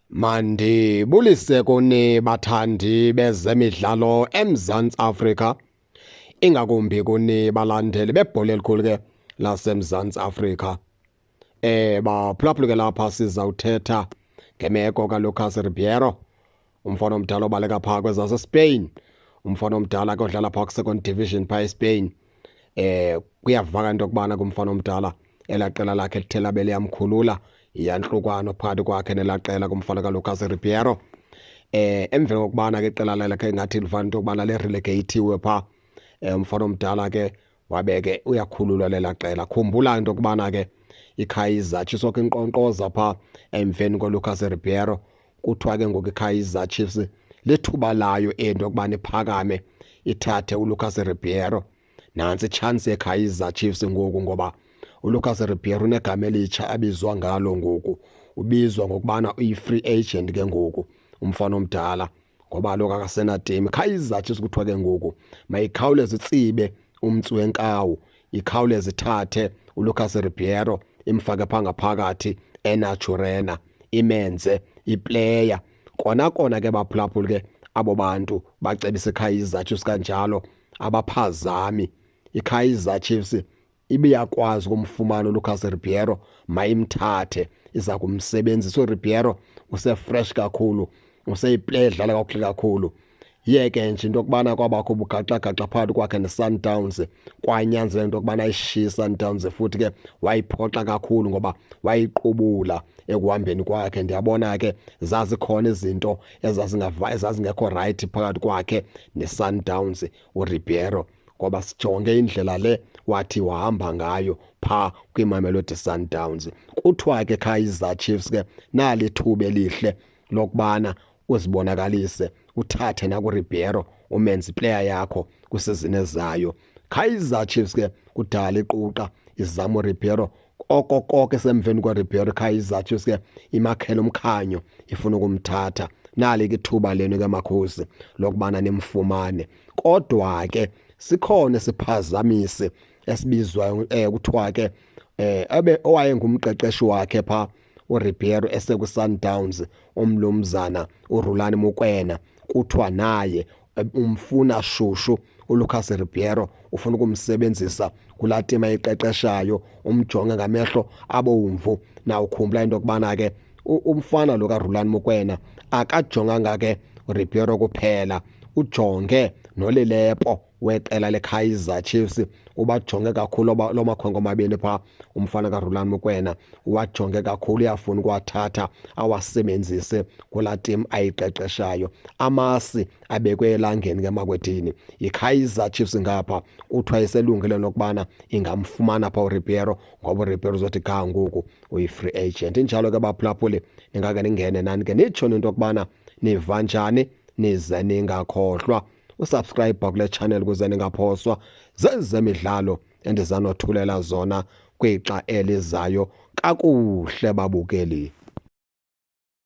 Mandibulise kuni bathandi bezemidlalo eMzantsi Afrika, ingakumbi kuni balandeli bebhola elikhulu ke laseMzantsi Afrika. Baphulaphuli ke lapha sizawuthetha ngemeko kaLucas Ribeiro, umfana omdala obaleka phaa kwezaseSpain, umfana omdala ke odlala phaa kwi-second division phaa eSpain. Kuyavakala into yokubana kumfana omdala elaa qela lakhe lithe labe liyamkhulula, yantlukwano phakathi kwakhe nelaa qela kumfana kaLucas Ribeiro. Emveni kokubana ke iqela lakhe ingathi livana into yokubana lirelegeyithiwe phaa, umfana omdala ke wabe ke uyakhululwa lelaa qela. Khumbula into yokubana ke iKaizer Chiefs okhe inkqonkqoza phaa emveni koLucas Ribeiro, kuthiwa ke ngoku iKaizer Chiefs lithuba layo into yokubana iphakame ithathe uLucas Ribeiro. Nantsi itshansi yeKaizer Chiefs ngoku, ngoba uLucas Ribeiro unegama elitsha abizwa ngalo ngoku, ubizwa ngokubana uyi-free agent ke ngoku umfana omdala, ngoba kaloku akasenateam. Kaizer Chiefs kuthiwa ke ngoku mayikhawuleze itsibe umtsi wenkawu, ikhawuleze ithathe uLucas Ribeiro imfake phaa ngaphakathi eNaturena, imenze iplayer. Kona kona ke baphulaphuli ke abo bantu bacebisa iKaizer Chiefs kanjalo abaphazami. iKaizer Chiefs ibiyakwazi ukumfumana uLucas Ribeiro, mayimthathe, iza kumsebenzisa. URibeiro usefresh kakhulu, useyiplayer edlala kakuhle kakhulu. Yeke nje into yokubana kwabakho ubugaxagaxa phakathi kwakhe neSundowns, kwanyanzeleka into yokubana ayishiye iSundowns, futhi ke wayiphoxa kakhulu ngoba wayiqubula ekuhambeni kwakhe. Ndiyabona ke zazikhona izinto ezazingekho right phakathi kwakhe neSundowns uRibeiro, ngoba sijonge indlela le wathi wahamba ngayo phaa kwiMamelodi Sundowns. Kuthiwa ke Kaizer Chiefs ke nali ithuba elihle lokubana uzibonakalise, uthathe nakuRibeiro umenze iplayer yakho kwisizini ezayo. Kaizer Chiefs ke kudala iquqa izama uRibeiro, okokoko esemveni kwaRibeiro Kaizer Chiefs ke imakhela umkhanyo ifuna ukumthatha. Nali ke ithuba lenu ke makhosi lokubana nimfumane. Kodwa ke sikhona isiphazamisi esibizwa kuthiwa ke ebe owayengumqeqeshi wakhe pha uRibeiro eseku-Sundowns, umlumzana uRulani Mokwena, kuthiwa naye umfuna shushu uLucas Ribeiro, ufuna ukumsebenzisa kulaa team ayiqeqeshayo, umjonge ngamehlo abomvu. Nawukhumbula into yokubana ke umfana lo kaRulani Mokwena akajonganga ke Ribeiro kuphela, ujonge noLilepo weqela leKaizer Chiefs, ubajonge kakhulu lo makhwenkwe amabini phaa. Umfana kaRulani Mokwena uwajonge kakhulu, uyafuna ukuwathatha awasebenzise kulaa team ayiqeqeshayo. Amasi abekwe elangeni ke makwedini. YiKaizer Chiefs ngapha kuthiwa iselungele lokubana ingamfumana phaa uRibeiro, ngoba uRibeiro uzothi ga ngoku uyi-free agent. Injalo ke baphulaphuli, ningake ningene nani ke nitsho into yokubana niva njani, nize ningakhohlwa usubscribe kule channel ukuze ningaphoswa zezemidlalo endizanothulela zona kwixa elizayo. Kakuhle babukeli.